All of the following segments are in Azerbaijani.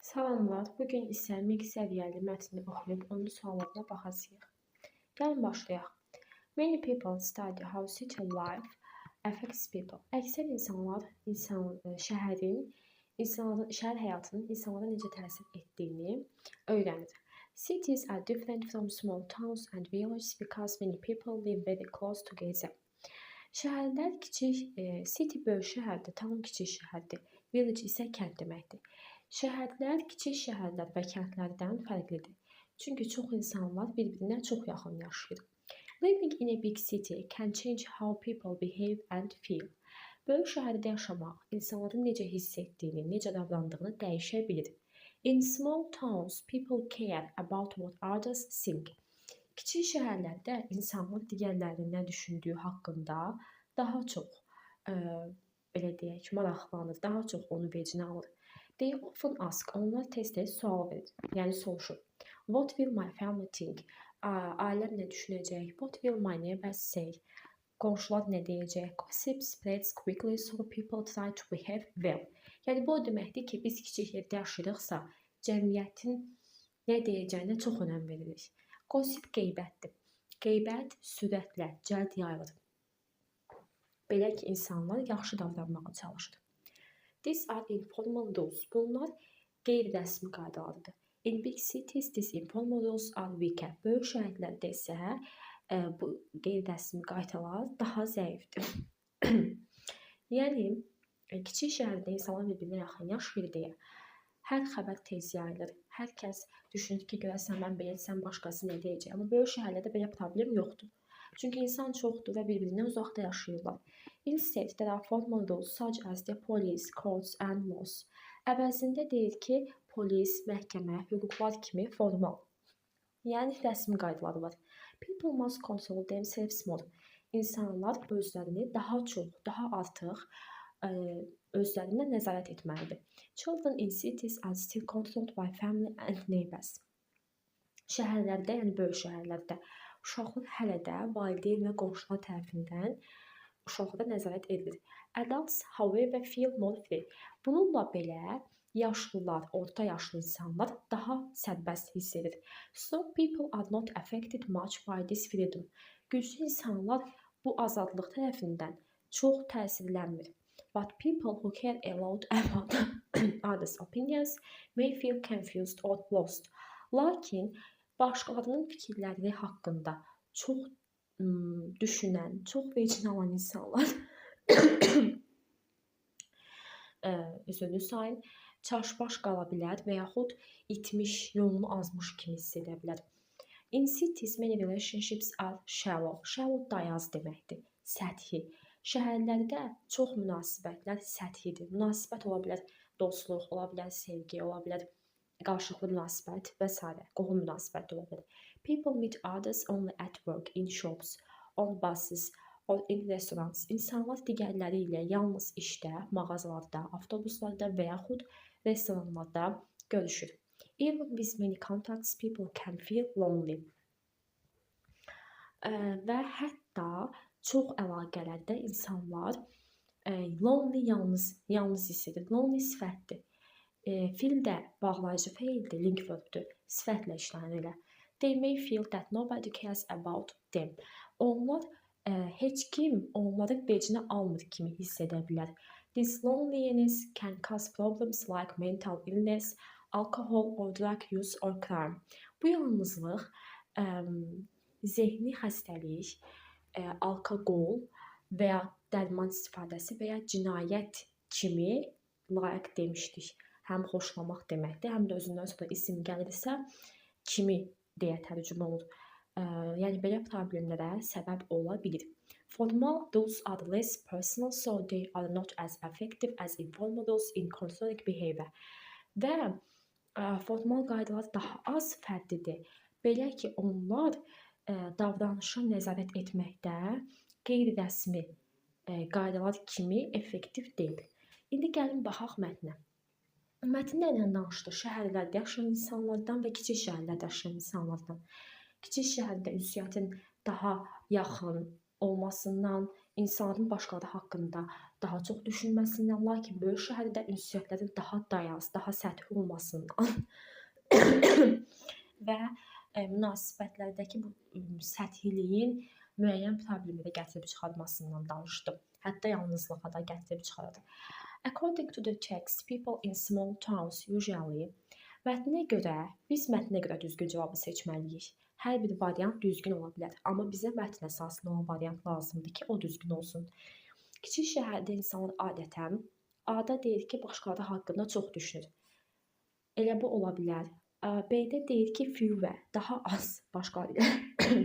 Salamlar. Bu gün isə mix səviyyəli mətni oxuyub onun suallarına baxacağıq. Gəlin başlayaq. Many people study how city life affects people. Əksər insanlar insan şəhərin, insanların şəhər həyatının insanlara necə təsir etdiyini öyrənir. Cities are different from small towns and villages because many people live very close together. Şəhərlər kiçik, city böyük şəhərdir, town kiçik şəhərdir, village isə kənd deməkdir. Şəhərlər kiçik şəhərlər və kəndlərdən fərqlidir. Çünki çox insanlar bir-birinə çox yaxın yaşayır. Living in a big city can change how people behave and feel. Böyük şəhərdə yaşamaq insanların necə hiss etdiyini, necə davrandığını dəyişə bilir. In small towns, people care about what others think. Kiçik şəhərlərdə insanlar digərlərinin nə düşündüyü haqqında daha çox belə deyək, maraqlanır, daha çox onu vecinə alır. They often ask, onlar tez-tez sual verir, yəni soruşur. What will my family think? Ailəm nə düşünəcək? What will my neighbors say? Qonşular nə deyəcək? Gossip spreads quickly, so people try to behave well. Yəni bu o deməkdir ki, biz kiçik yerdə yaşayırıqsa, cəmiyyətin nə deyəcəyinə çox önəm veririk. Gossip qeybətdir. Qeybət sürətlə, cəld yayılır. Belə ki, insanlar yaxşı davranmağa çalışır. These are informal rules. Bunlar qeyri-rəsmi qaydalardır. In big cities, these informal rules are weaker. Böyük şəhərlərdə isə bu qeyri-rəsmi qaydalar daha zəifdir. Yəni kiçik şəhərdə insanlar bir-birinə yaxın yaşayır deyə hər xəbər tez yayılır. Hər kəs düşünür ki, görəsən mən belə etsəm başqası nə deyəcək? Amma böyük şəhərlərdə belə problem yoxdur. Çünki insan çoxdur və bir-birindən uzaqda yaşayırlar. Instead, there are formal rules such as the police, courts and laws. Əvəzində deyir ki, polis, məhkəmə, hüquqlar kimi formal, yəni rəsmi qaydalar var. People must control themselves more. İnsanlar özlərini daha çox, daha artıq özlərinə nəzarət etməlidir. Children in cities are still controlled by family and neighbors. Şəhərlərdə, yəni böyük şəhərlərdə uşaqlar hələ də valideyn və qonşular tərəfindən uşaqlara nəzarət edilir. Adults, however, feel more free. Bununla belə yaşlılar, orta yaşlı insanlar daha sərbəst hiss edir. Strong people are not affected much by this freedom. Güclü insanlar bu azadlıq tərəfindən çox təsirlənmir. But people who care a lot about others' opinions may feel confused or lost. Lakin başqalarının fikirləri haqqında çox düşünən, çox vecinə alan insanlar, üzrlü sayın, çaşbaş qala bilər və yaxud itmiş, yolunu azmış kimi hiss edə bilər. In cities, many relationships are shallow. Shallow dayaz deməkdir, səthi. Şəhərlərdə çox münasibətlər səthidir. Münasibət ola bilər dostluq, ola bilər sevgi, ola bilər qarşılıqlı münasibət və sairə, qohum münasibəti ola bilər. People meet others only at work, in shops, on buses or in restaurants. İnsanlar digərləri ilə yalnız işdə, mağazalarda, avtobuslarda və yaxud restoranlarda görüşür. Even with many contacts, people can feel lonely. Və hətta çox əlaqələrdə insanlar lonely yalnız, yalnız hiss edir. Lonely sifətdir. Feel də bağlayıcı feildir, link verbdir. Sifətlə işlənir elə. They may feel that nobody cares about them. Onlar heç kim onları vecinə almır kimi hiss edə bilər. This loneliness can cause problems like mental illness, alcohol or drug use or crime. Bu yalnızlıq zehni xəstəlik, alkoqol və ya dərman istifadəsi və ya cinayət kimi, like demişdik. Həm xoşlamaq deməkdir, həm də özündən sonra isim gəlirsə, kimi deyə tərcümə olunur. Yəni belə problemlərə səbəb ola bilir. Formal rules are less personal, so they are not as effective as informal rules in controlling behavior. Və formal qaydalar daha az fərdidir. Belə ki, onlar davranışa nəzarət etməkdə qeyri-rəsmi qaydalar kimi effektiv deyil. İndi gəlin baxaq mətnə. Mətn nədən danışır? Şəhərlərdə yaşayan insanlardan və kiçik şəhərlərdə yaşayan insanlardan. Kiçik şəhərdə ünsiyyətin daha yaxın olmasından, İnsanların başqaları haqqında daha çox düşünməsindən, lakin böyük şəhərdə ünsiyyətlərin daha dayaz, daha səthi olmasından və münasibətlərdəki bu səthiliyin müəyyən problemlərə gətirib çıxarmasından danışdı. Hətta yalnızlığa da gətirib çıxarır. According to the text, people in small towns usually. Mətnə görə, biz mətnə görə düzgün cavabı seçməliyik. Hər bir variant düzgün ola bilər, amma bizə mətn əsaslı olan variant lazımdır ki, o düzgün olsun. Kiçik şəhərdə insanlar adətən A-da deyir ki, başqaları haqqında çox düşünür. Elə bu ola bilər. B-də deyir ki, fewer, daha az başqaları ilə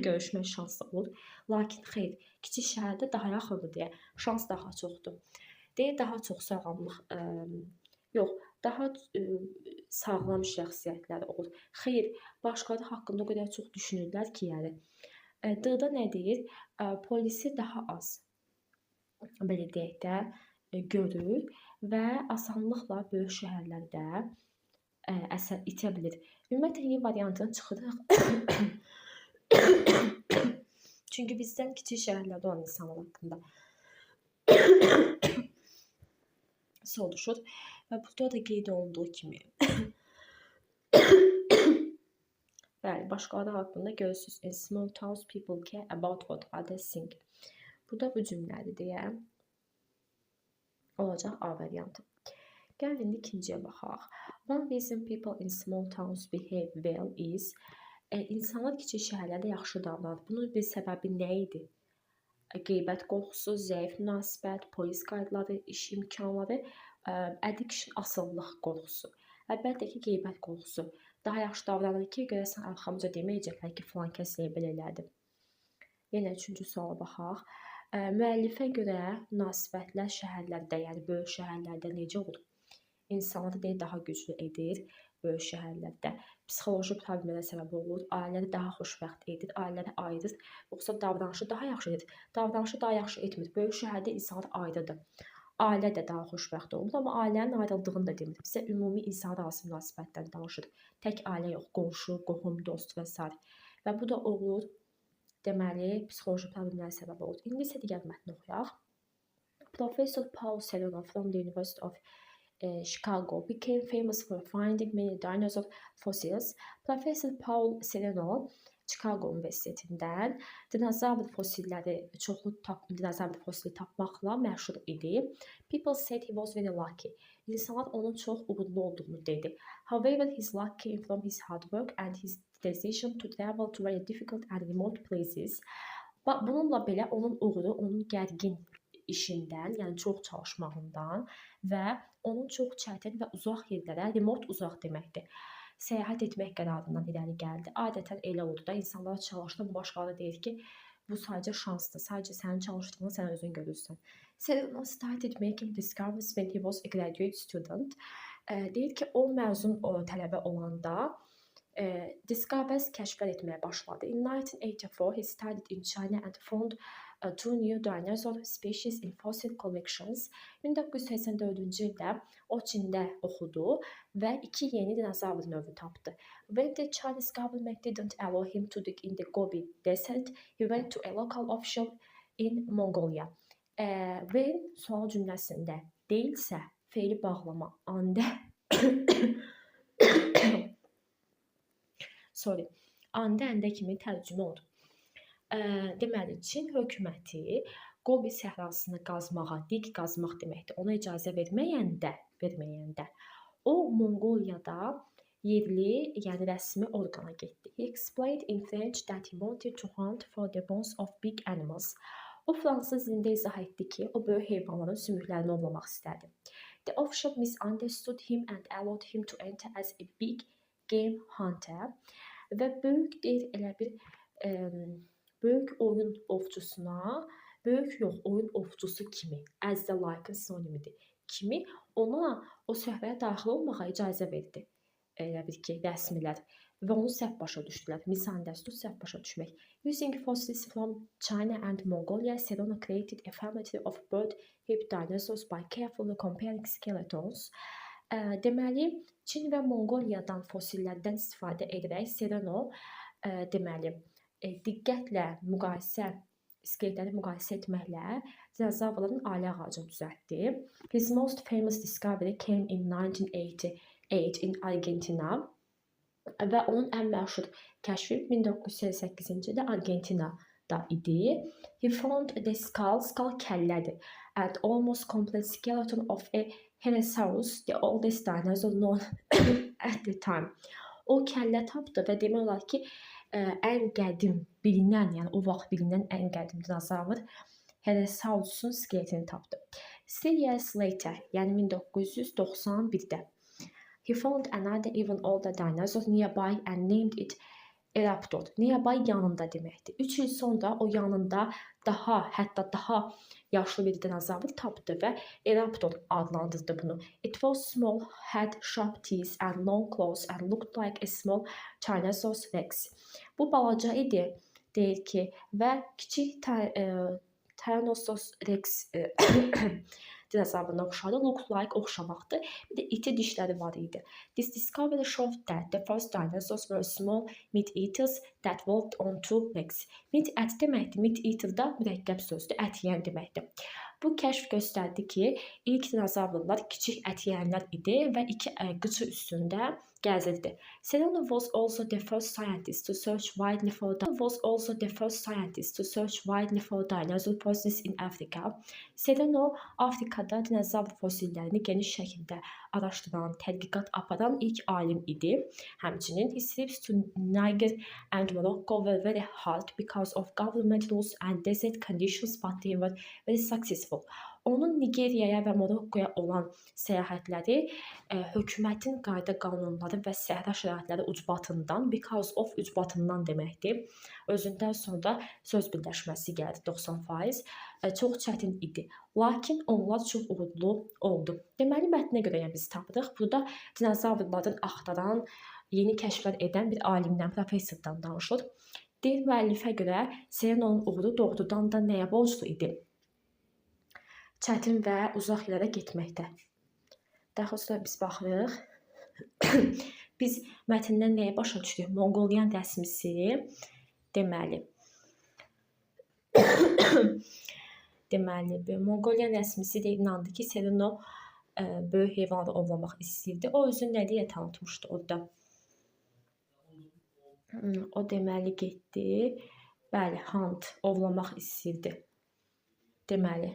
görüşmək şansı olur. Lakin xeyr, kiçik şəhərdə daha yaxındır deyə şans daha çoxdur. Deyir daha çox sağlamlıq, yox, daha sağlam şəxsiyyətlər olur. Xeyr, başqaları haqqında o qədər çox düşünürlər ki, yəni. D-da nə deyir? Polisi daha az, belə deyək də, görür və asanlıqla böyük şəhərlərdə əsər itə bilir. Ümumiyyətlə, Y variantını çıxırıq. Çünki bizdən kiçik şəhərlərdə olan insanlar haqqında soruşur və burada da qeyd olunduğu kimi, bəli, başqaları haqqında görürsünüz. In small towns people care about what others think. Bu da bu cümlədir deyə olacaq A variantı. Gəlin indi ikinciyə baxaq. One reason people in small towns behave well is insanlar kiçik şəhərlərdə yaxşı davranır. Bunun bir səbəbi nə idi? Qeybət qorxusu, zəif münasibət, polis qaydaları, iş imkanları, addiction, asılılıq qorxusu. Əlbəttə ki, qeybət qorxusu. Daha yaxşı davranır ki, görəsən arxamca deməyəcəklər ki, filan kəs elə belə elədi. Yenə üçüncü suala baxaq. Müəllifə görə münasibətlər şəhərlərdə, yəni böyük şəhərlərdə necə olur? İnsanları deyir daha güclü edir böyük şəhərlərdə. Psixoloji problemlərə səbəb olur, ailələri daha xoşbəxt edir, ailələri ayırır, yoxsa davranışı daha yaxşı edir? Davranışı daha yaxşı etmir. Böyük şəhərdə insanlar ayrıdır. Ailə də daha xoşbəxt olmur, amma ailənin ayrıldığını da demir. Bizə ümumi insanlar arası münasibətdən danışır. Tək ailə yox, qonşu, qohum, dost və sair. Və bu da olur, deməli, psixoloji problemlərə səbəb olur. İndi isə digər mətni oxuyaq. Professor Paul Sereno from the University of Chicago became famous for finding many dinosaur fossils. Professor Paul Sereno Chicago Universitetindən dinozavr fosilləri, çoxlu dinozavr fosili tapmaqla məşhur idi. People said he was very lucky. İnsanlar onun çox uğurlu olduğunu dedi. However, his luck came from his hard work and his decision to travel to very difficult and remote places. Bununla belə onun uğuru onun gərgin işindən, yəni çox çalışmağından və onun çox çətin və uzaq yerlərə, remote uzaq deməkdir, səyahət etmək qərarından irəli gəldi. Adətən elə olur da, insanlar çalışır, amma başqaları deyir ki, bu sadəcə şansdır. Sadəcə sənin çalışdığını sən özün görürsən. Sereno started making discoveries when he was a graduate student. Deyir ki, o məzun o, tələbə olanda discoveries, kəşflər etməyə başladı. In 1984, he studied in China and found two new dinosaur species in fossil collections. 1984-cü ildə o Çində oxudu və iki yeni dinozavr növü tapdı. When the Chinese government didn't allow him to dig in the Gobi Desert, he went to a local official in Mongolia. When sual cümləsində deyilsə, feili bağlama anda, sorry, anda əndə kimi tərcümə olur. Deməli, Çin hökuməti Gobi səhrasını qazmağa, dig qazmaq deməkdir, ona icazə verməyəndə o Monqoliyada yerli, yəni rəsmi orqana getdi. He explained in French that he wanted to hunt for the bones of big animals. O fransız dilində izah etdi ki, o böyük heyvanların sümüklərini ovlamaq istədi. The official misunderstood him and allowed him to enter as a big game hunter. Və böyük deyir elə bir böyük oyun ovçusuna, böyük yox, oyun ovçusu kimi, as the like-ın sinonimidir, kimi ona o səhraya daxil olmağa icazə verdi. Elə bil ki, rəsmilər və onu səhv başa düşdülər. Misunderstood, səhv başa düşmək. Using fossils from China and Mongolia, Sereno created a family tree of bird hip dinosaurs by carefully comparing skeletons. Deməli, Çin və Monqoliyadan fosillərdən istifadə edərək Sereno, deməli, diqqətlə müqayisə skeletləri müqayisə etməklə dinozavrların ailə ağacını düzəltdi. His most famous discovery came in 1988 in Argentina. Və onun ən məşhur kəşfi 1988-ci ildə Argentinada idi. He found the skull, skull kəllədir, and almost complete skeleton of a Herrerasaurus, the oldest dinosaur known at the time. O kəllə tapdı və demək olar ki, ən qədim bilinən, yəni o vaxt bilinən ən qədim dinozavr Herrerasaurusun skeletini tapdı. 3 years later, yəni 1991-də, he found another even older dinosaur nearby and named it Eoraptor. Nearby yanında deməkdir. 3 il sonra o yanında daha, hətta daha yaşlı bir dinozavr tapdı və Eoraptor adlandırdı bunu. It was small, had sharp teeth and long claws and looked like a small Tyrannosaurus rex. Bu balaca idi, deyir ki, və kiçik Tyrannosaurus rex dinozavrına oxşardı. Look like oxşamaqdır. Bir də iti dişləri var idi. This discovery showed that the first dinosaurs were small meat eaters that walked on two legs. Meat ət deməkdir. Meat eater da mürəkkəb sözdür. Ət yeyən deməkdir. Bu kəşf göstərdi ki, ilk dinozavrlar kiçik ət yeyənlər idi və iki qıçı üstündə gəzirdi. Sereno was also the first scientist to search widely for was also the first scientist to search widely for dinosaur fossils in Africa. Sereno Afrikada dinozavr fosillərini geniş şəkildə araşdıran, tədqiqat aparan ilk alim idi. Həmçinin his trips to Niger and Morocco were very hard because of government rules and desert conditions, but they were very successful. Onun Nigeriyaya və Morokkoya olan səyahətləri hökumətin qayda-qanunları və səhra şəraitləri ucbatından, because of ucbatından deməkdir. Özündən sonra söz birləşməsi gəlir 90%. Çox çətin idi. Lakin onlar çox uğurlu oldu. Deməli, mətnə görə yəni biz tapdıq. Burada dinozavrların axtaran, yeni kəşflər edən bir alimdən, professordan danışılır. Deyir, müəllifə görə Serenonun uğuru doğrudan da nəyə borclu idi? Çətin və uzaq yerlərə getməkdə. Daha sonra biz baxırıq. Biz mətndən nəyi başa düşürük? Monqoliyan rəsmisi deməli, Monqoliyan rəsmisi də inandı ki, Sereno böyük heyvanları ovlamaq istəyirdi. O özünü nə deyə tanıtmışdı orada? O deməli getdi. Bəli, hunt, ovlamaq istəyirdi. Deməli,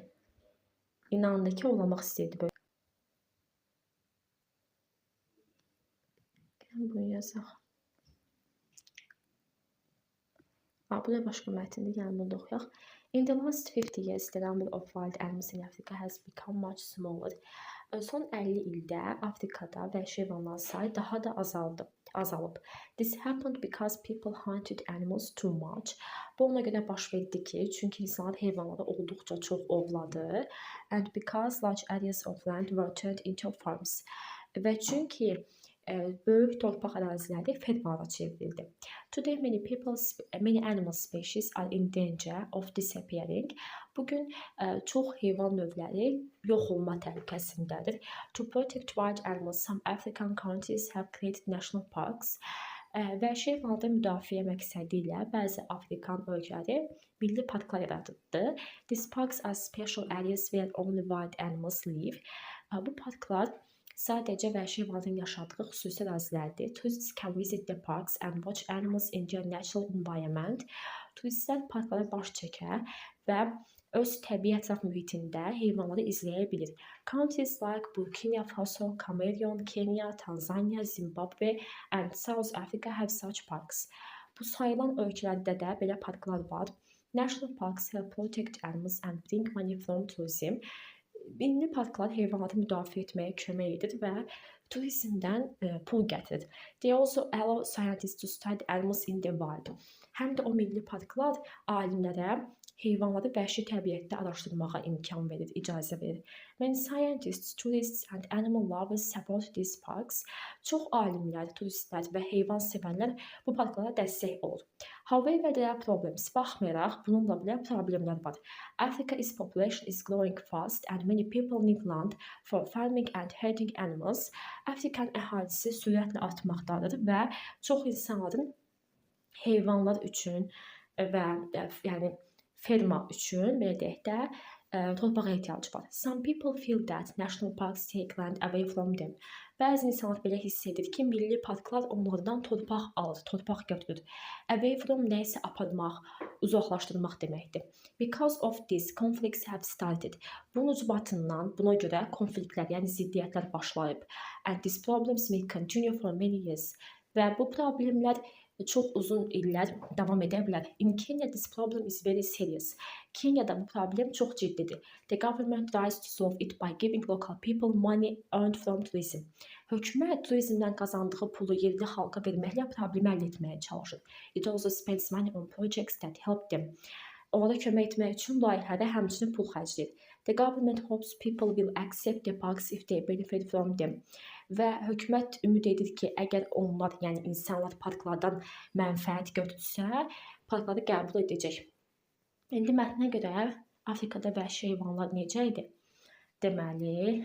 inandı ki, ovlamaq istəyirdi böyle. Gəlin bunu yazaq. Ha, bu da başqa mətndir. Gəlin bunu da oxuyaq. In the last 50 years, the number of wild animals in Africa has become much smaller. Son 50 ildə Afrikada vəhşi heyvanların sayı daha da azaldı, azalıb. This happened because people hunted animals too much. Bu ona görə baş verdi ki, çünki insanlar heyvanları olduqca çox ovladı. And because large areas of land were turned into farms. Və çünki böyük torpaq əraziləri fermalara çevrildi. Today many animal species are in danger of disappearing. Bu gün çox heyvan növləri yox olma təhlükəsindədir. To protect wild animals, some African countries have created national parks. Vəhşi heyvanlardan müdafiə məqsədi ilə bəzi Afrikan ölkələri milli parklar yaratdı. These parks are special areas where only wild animals live. Bu parklar sadəcə vəhşi heyvanların yaşadığı xüsusi ərazilərdir. Tourists can visit the parks and watch animals in their natural environment. Turistlər parklara baş çəkə və öz təbii ətraf mühitində heyvanları izləyə bilir. Countries like Burkina Faso, Cameroon, Kenya, Tanzania, Zimbabwe and South Africa have such parks. Bu sayılan ölkələrdə də belə parklar var. National parks help protect animals and bring money from tourism. Milli parklar heyvanları müdafiə etməyə kömək edir və turizmdən pul gətirir. They also allow scientists to study animals in the wild. Həm də o milli parklar alimlərə heyvanları vəhşi təbiətdə araşdırmağa imkan verir, icazə verir. Many scientists, tourists and animal lovers support these parks. Çox alimlər, turistlər və heyvan sevənlər bu parklara dəstək olur. However, there are problems. Baxmayaraq, bununla belə problemlər var. Africa's population is growing fast and many people need land for farming and herding animals. Afrikanın əhalisi sürətlə artmaqdadır və çox insanların heyvanlar üçün və yəni Ferma üçün, belə deyək də, torpağa ehtiyacı var. Some people feel that national parks take land away from them. Bəzi insanlar belə hiss edir ki, milli parklar onlardan torpaq alır, torpaq götürür. Away from nəyisə aparmaq, uzaqlaşdırmaq deməkdir. Because of this, conflicts have started. Bunun ucbatından, buna görə konfliktlər, yəni ziddiyyətlər başlayıb. And these problems may continue for many years. Və bu problemlər çox uzun illər davam edə bilər. In Kenya, this problem is very serious. Kenyada bu problem çox ciddidir. The government tries to solve it by giving local people money earned from tourism. Hökumət turizmdən qazandığı pulu yerli xalqa verməklə problemi həll etməyə çalışır. It also spends money on projects that help them. Onlara kömək etmək üçün layihələrə həmçinin pul xərcləyir. The government hopes people will accept the parks if they benefit from them. Və hökumət ümid edir ki, əgər onlar, yəni insanlar parklardan mənfəət götürsə, parkları qəbul edəcək. İndi mətnə görə Afrikada vəhşi heyvanlar necə idi? Deməli,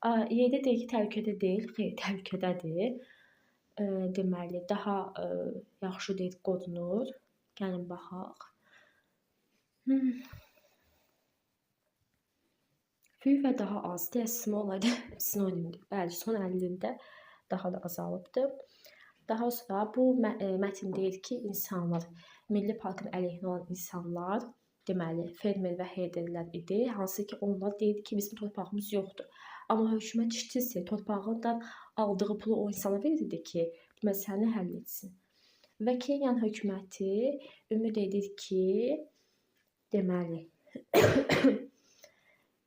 yerdə deyir ki, təhlükədə deyil, xeyr, təhlükədədir. Deməli, daha yaxşı deyil, qorunur. Gəlin baxaq. Few və daha az deyə small ilə sinonimdir. Bəli, son 50 ildə daha da azalıbdır. Daha sonra bu mətn deyir ki, insanlar, milli parkın əleyhinə olan insanlar, deməli, fermer və herderlər idi, hansı ki, onlar deyirdi ki, bizim torpağımız yoxdur. Amma hökumət işçisi torpağından aldığı pulu o insana verirdi ki, məsələni həll etsin. Və Kenyanın hökuməti ümid edir ki, deməli,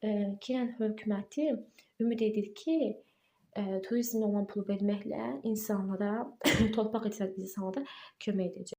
Kenyanın hökuməti ümid edir ki, turizmlə olan pulu verməklə insanlara, torpaq itirən insanlara kömək edəcək.